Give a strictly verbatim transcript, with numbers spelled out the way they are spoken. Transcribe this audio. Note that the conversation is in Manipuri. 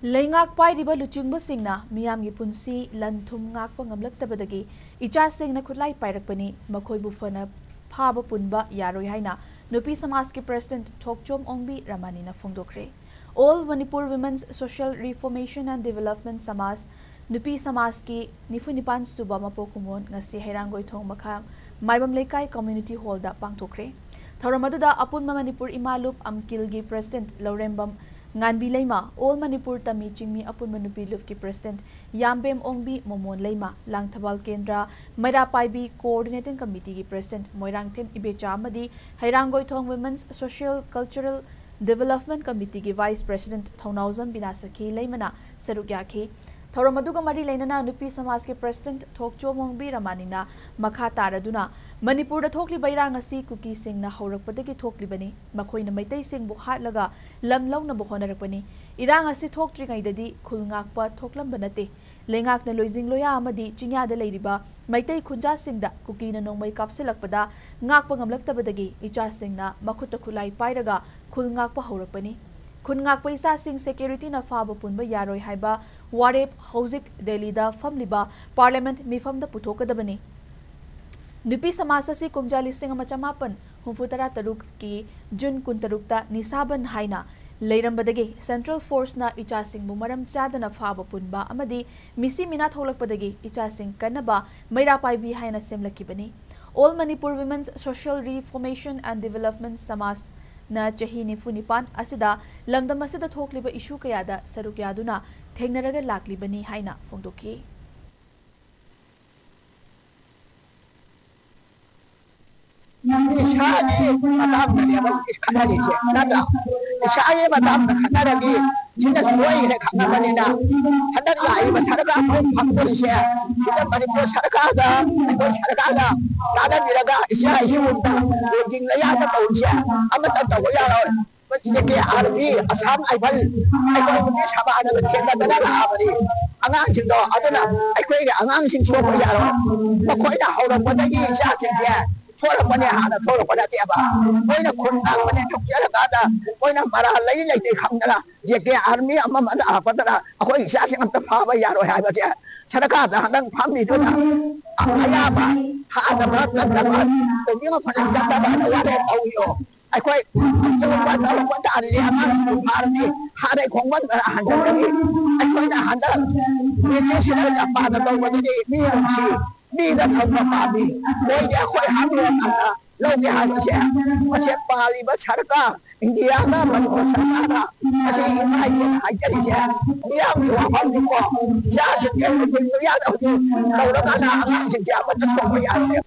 ꯂꯩꯉꯥꯛ ꯄꯥꯏꯔꯤꯕ ꯂꯨꯆꯤꯡꯕꯁꯤꯡꯅ ꯃꯤꯌꯥꯝꯒꯤ ꯄꯨꯟꯁꯤ ꯂꯟ ꯊꯨꯝ ꯉꯥꯛꯄ ꯉꯝꯂꯛꯇꯕꯗꯒꯤ ꯏꯆꯥꯁꯤꯡꯅ ꯈꯨꯠꯂꯥꯏ ꯄꯥꯏꯔꯛꯄꯅꯤ, ꯃꯈꯣꯏꯕꯨ ꯐꯅ ꯐꯥꯕ ꯄꯨꯟꯕ ꯌꯥꯔꯣꯏ ꯍꯥꯏꯅ ꯅꯨꯄꯤ ꯁꯃꯥꯖꯀꯤ president Thokchom Ongbi ꯔꯃꯥꯅꯤꯅ ꯐꯣꯡꯗꯣꯛꯈ꯭ꯔꯦ꯫ All Manipur Women's Social Reformation and Development ꯁꯃꯥꯖ, ꯅꯨꯄꯤ ꯁꯃꯥꯖꯀꯤ ꯅꯤꯐꯨ ꯅꯤꯄꯥꯟ ꯁꯨꯕ ꯃꯄꯣꯛ ꯀꯨꯝꯑꯣꯟ ꯉꯁꯤ ꯍꯩꯔꯥꯡꯒꯣꯏꯊꯣꯡ ꯃꯈꯥ ꯃꯥꯏꯕꯝ ꯂꯩꯀꯥꯏ ꯀꯝꯃ꯭ꯌꯨꯅꯤꯇꯤ ꯍꯣꯜꯗ ꯄꯥꯡꯊꯣꯛꯈ꯭ꯔꯦ꯫ ꯊꯧꯔꯝ ꯑꯗꯨꯗ ꯑꯄꯨꯟꯕ ꯃꯅꯤꯄꯨꯔ ꯏꯃꯥ ꯂꯨꯞ ꯑꯝꯀꯤꯜꯒꯤ ꯄ꯭ꯔꯦꯁꯤꯗꯦꯟꯠ ꯂꯧꯔꯦꯝꯕꯝ ꯉꯥꯟꯕꯤ ꯂꯩꯃ, ꯑꯣꯜ ꯃꯅꯤꯄꯨꯔ ꯇꯝꯃꯤ ꯆꯤꯡꯃꯤ ꯑꯄꯨꯟꯕ ꯅꯨꯄꯤ ꯂꯨꯞꯀꯤ ꯄ꯭ꯔꯦꯁꯤꯗꯦꯟꯠ ꯌꯥꯝꯕꯦꯝ ꯑꯣꯡꯕꯤ ꯃꯣꯃꯣꯟ ꯂꯩꯃ, ꯂꯥꯡꯊꯕꯥꯜ ꯀꯦꯟꯗ꯭ꯔ ꯃꯩꯔꯥ ꯄꯥꯏꯕꯤ ꯀꯣꯑꯣꯔꯗꯤꯅꯦꯇꯤꯡ ꯀꯃꯤꯇꯤꯒꯤ ꯄ꯭ꯔꯦꯁꯤꯗꯦꯟꯠ ꯃꯣꯏꯔꯥꯡꯊꯦꯝ ꯏꯕꯦꯆꯥ ꯑꯃꯗꯤ Heirangoithong women's social cultural development ꯀꯃꯤꯇꯤꯒꯤ ꯚꯥꯏꯁ ꯄ꯭ꯔꯦꯁꯤꯗꯦꯟꯠ ꯊꯧꯅꯥꯎꯖꯝ ꯕꯤꯅꯥ ꯁꯈꯤ ꯂꯩꯃꯅ ꯁꯔꯨꯛ ꯌꯥꯈꯤ꯫ ꯊꯧꯔꯝ ꯑꯗꯨꯒ ꯃꯔꯤ ꯂꯩꯅꯅ ꯅꯨꯄꯤ ꯁꯃꯥꯖꯀꯤ ꯄ꯭ꯔꯦꯁꯤꯗꯦꯟꯠ ꯊꯣꯛꯆꯣꯝ ꯑꯣꯡꯕꯤ ꯔꯃꯥꯅꯤꯅ ꯃꯈꯥ ꯇꯥꯔꯗꯨꯅ, ꯃꯅꯤꯄꯨꯔꯗ ꯊꯣꯛꯂꯤꯕ ꯏꯔꯥꯡ ꯑꯁꯤ ꯀꯨꯀꯤꯁꯤꯡꯅ ꯍꯧꯔꯛꯄꯗꯒꯤ ꯊꯣꯛꯂꯤꯕꯅꯤ꯫ ꯃꯈꯣꯏꯅ ꯃꯩꯇꯩꯁꯤꯡꯕꯨ ꯍꯥꯠꯂꯒ ꯂꯝ ꯂꯧꯅꯕ ꯍꯣꯠꯅꯔꯛꯄꯅꯤ꯫ ꯏꯔꯥꯡ ꯑꯁꯤ ꯊꯣꯛꯇ꯭ꯔꯤꯉꯩꯗꯗꯤ ꯈꯨꯜ ꯉꯥꯛꯄ ꯊꯣꯛꯂꯝꯕ ꯅꯠꯇꯦ꯫ ꯂꯩꯉꯥꯛꯅ ꯂꯣꯏꯖꯤꯡ ꯂꯣꯌꯥ ꯑꯃꯗꯤ ꯆꯤꯡꯌꯥꯗ ꯂꯩꯔꯤꯕ ꯃꯩꯇꯩ ꯈꯨꯟꯖꯥꯁꯤꯡꯗ ꯀꯨꯀꯤꯅ ꯅꯣꯡꯃꯩ ꯀꯥꯞꯁꯤꯜꯂꯛꯄꯗ ꯉꯥꯛꯄ ꯉꯝꯂꯛꯇꯕꯗꯒꯤ ꯏꯆꯥꯁꯤꯡꯅ ꯃꯈꯨꯠꯇ ꯈꯨꯠꯂꯥꯏ ꯄꯥꯏꯔꯒ ꯈꯨꯜ ꯉꯥꯛꯄ ꯍꯧꯔꯛꯄꯅꯤ꯫ ꯈꯨꯟ ꯉꯥꯛꯄ ꯏꯆꯥꯁꯤꯡ ꯁꯦꯀ꯭ꯌꯨꯔꯤꯇꯤꯅ ꯐꯥꯕ ꯄꯨꯟꯕ ꯌꯥꯔꯣꯏ ꯍꯥꯏꯕ ꯋꯥꯔꯦꯞ ꯍꯧꯖꯤꯛ ꯗꯦꯜꯂꯤꯗ ꯐꯝꯂꯤꯕ ꯄꯥꯔꯂꯤꯌꯥꯃꯦꯟꯠ ꯃꯤꯐꯝꯗ ꯄꯨꯊꯣꯛꯀꯗꯕꯅꯤ꯫ ꯅꯨꯄꯤ ꯁꯃꯥꯖ ꯑꯁꯤ ꯀꯨꯝꯖꯥ ꯂꯤꯁꯤꯡ ꯑꯃ ꯆꯃꯥꯄꯟ ꯍꯨꯝꯐꯨ ꯇꯔꯥ ꯇꯔꯨꯛꯀꯤ ꯖꯨꯟ ꯀꯨꯟꯇꯔꯨꯛꯇ ꯅꯤꯁꯥꯕꯟ ꯍꯥꯏꯅ ꯂꯩꯔꯝꯕꯗꯒꯤ ꯁꯦꯟꯇ꯭ꯔꯦꯜ ꯐꯣꯔꯁꯅ ꯏꯆꯥꯁꯤꯡꯕꯨ ꯃꯔꯝ ꯆꯥꯗꯅ ꯐꯥꯕ ꯄꯨꯟꯕ ꯑꯃꯗꯤ ꯃꯤꯁꯤ ꯃꯤꯅꯥ ꯊꯣꯛꯂꯛꯄꯗꯒꯤ ꯏꯆꯥꯁꯤꯡ ꯀꯟꯅꯕ ꯃꯩꯔꯥ ꯄꯥꯏꯕꯤ ꯍꯥꯏꯅ ꯁꯦꯝꯂꯛꯈꯤꯕꯅꯤ꯫ All Manipur Women's Social Reformation and Development ꯁꯃꯥꯖꯅ ꯆꯍꯤ ꯅꯤꯐꯨ ꯅꯤꯄꯥꯟ ꯑꯁꯤꯗ ꯂꯝꯗꯝ ꯑꯁꯤꯗ ꯊꯣꯛꯂꯤꯕ ꯏꯁꯨ ꯀꯌꯥꯗ ꯁꯔꯨꯛ ꯌꯥꯗꯨꯅ ꯊꯦꯡꯅꯔꯒ ꯂꯥꯛꯂꯤꯕꯅꯤ ꯍꯥꯏꯅ ꯐꯣꯡꯗꯣꯛꯈꯤ꯫ ꯏꯁꯥꯒꯤ ꯃꯇꯥꯡꯗꯅꯦꯕ ꯍꯧꯖꯤꯛ ꯈꯠꯅꯔꯤꯁꯦ, ꯅꯠꯇ꯭ꯔꯥ? ꯏꯁꯥꯒꯤ ꯃꯇꯥꯡꯗ ꯈꯠꯅꯔꯗꯤ ꯁꯤꯅ ꯁꯣꯏꯈ꯭ꯔꯦ ꯈꯪꯉꯕꯅꯤꯅ, ꯍꯟꯗꯛ ꯂꯥꯛꯏꯕ ꯁꯔꯀꯥꯔ ꯑꯩꯈꯣꯏ ꯐꯪꯗꯣꯔꯤꯁꯦ, ꯁꯤꯗ ꯃꯅꯤꯄꯨꯔ ꯁꯔꯀꯥꯔꯒ ꯑꯩꯈꯣꯏ ꯁꯔꯀꯥꯔꯒ ꯇꯥꯟꯅꯕꯤꯔꯒ ꯏꯆꯥ ꯏꯁꯨ ꯑꯃꯗ ꯂꯣꯏꯁꯤꯟꯕ ꯌꯥꯕ ꯇꯧꯔꯤꯁꯦ ꯑꯃꯠꯇ ꯇꯧꯕ ꯌꯥꯔꯣꯏ꯫ ꯑꯩꯈꯣꯏ J K R B, Assam rifle, ꯑꯩꯈꯣꯏ ꯅꯨꯄꯤ ꯁꯃꯥꯖꯅꯒ ꯊꯦꯡꯅꯗꯅ ꯂꯥꯛꯑꯕꯅꯤ꯫ ꯑꯉꯥꯡꯁꯤꯡꯗꯣ, ꯑꯗꯨꯅ ꯑꯩꯈꯣꯏꯒꯤ ꯑꯉꯥꯡꯁꯤꯡ ꯁꯣꯛꯄ ꯌꯥꯔꯣꯏ꯫ ꯃꯈꯣꯏꯅ ꯍꯧꯔꯛꯄꯗꯒꯤ ꯏꯆꯥꯁꯤꯡꯁꯦ ꯊꯣꯛꯂꯛꯄꯅꯦ, ꯍꯥꯟꯅ ꯊꯣꯛꯂꯛꯄ ꯅꯠꯇꯦꯕ꯫ ꯃꯣꯏꯅ ꯈꯨꯟ ꯉꯥꯛꯄꯅꯦ ꯊꯣꯛꯆꯔꯀꯥꯟꯗꯗ, ꯃꯣꯏꯅ ꯃꯔꯥꯜ ꯂꯩ ꯂꯩꯇꯦ ꯈꯪꯗꯅ ꯖꯦ ꯀꯦ ꯑꯥꯔꯃꯤ ꯑꯃ ꯑꯃ ꯂꯥꯛꯄꯗꯅ ꯑꯩꯈꯣꯏ ꯏꯆꯥꯁꯤꯡ ꯑꯝꯇ ꯐꯥꯕ ꯌꯥꯔꯣꯏ ꯍꯥꯏꯕꯁꯦ ꯁꯔꯀꯥꯔꯗ ꯍꯟꯗꯛ ꯐꯝꯃꯤꯗꯨꯅ ꯑꯌꯥꯕ ꯊꯥꯗꯕ ꯆꯠꯇꯕ, ꯇꯧꯅꯤꯡꯕ ꯐꯖꯅ ꯆꯠꯇꯕ ꯍꯥꯏꯅ ꯋꯥꯔꯦꯞ ꯂꯧꯋꯤꯌꯣ꯫ ꯑꯩꯈꯣꯏ ꯑꯗꯨꯒꯨꯝꯕ ꯇꯧꯔꯛꯄ ꯇꯥꯔꯗꯤ ꯑꯉꯥꯡꯁꯤꯡ ꯐꯥꯔꯅꯤ, ꯍꯥꯠꯂꯦ ꯈꯣꯡꯕꯟꯗ ꯍꯟꯖꯤꯜꯂꯅꯤ꯫ ꯑꯩꯈꯣꯏꯅ ꯍꯟꯗꯛ ꯕ꯭ꯔꯤꯇꯤꯁꯁꯤꯅ ꯖꯄꯥꯟꯗ ꯇꯧꯕꯗꯨꯗꯤ ꯃꯤ ꯅꯨꯡꯁꯤ, ꯃꯤꯗ ꯐꯪꯕ ꯄꯥꯝꯃꯤ꯫ ꯃꯣꯏꯗꯤ ꯑꯩꯈꯣꯏ ꯍꯥꯠꯇꯣꯛꯑꯀꯥꯟꯗ ꯂꯧꯒꯦ ꯍꯥꯏꯕꯁꯦ, ꯃꯁꯤ ꯄꯥꯜꯂꯤꯕ ꯁꯔꯀꯥꯔ, ꯏꯟꯗꯤꯌꯥꯒ ꯃꯅꯤꯄꯨꯔ ꯁꯔꯀꯥꯔꯅ ꯃꯁꯤ ꯏꯃꯥ ꯏꯕꯦꯟꯅ ꯍꯥꯏꯖꯔꯤꯁꯦ ꯃꯤꯌꯥꯝꯒꯤ ꯋꯥꯐꯝꯅꯤꯀꯣ꯫ ꯏꯆꯥꯁꯤꯡꯁꯦ ꯍꯧꯖꯤꯛ ꯃꯤꯌꯥꯗ ꯍꯧꯖꯤꯛ ꯇꯧꯔꯀꯥꯟꯗ ꯑꯉꯥꯡꯁꯤꯡꯁꯦ ꯑꯃꯠꯇ ꯁꯣꯛꯄ ꯌꯥꯔꯣꯏ꯫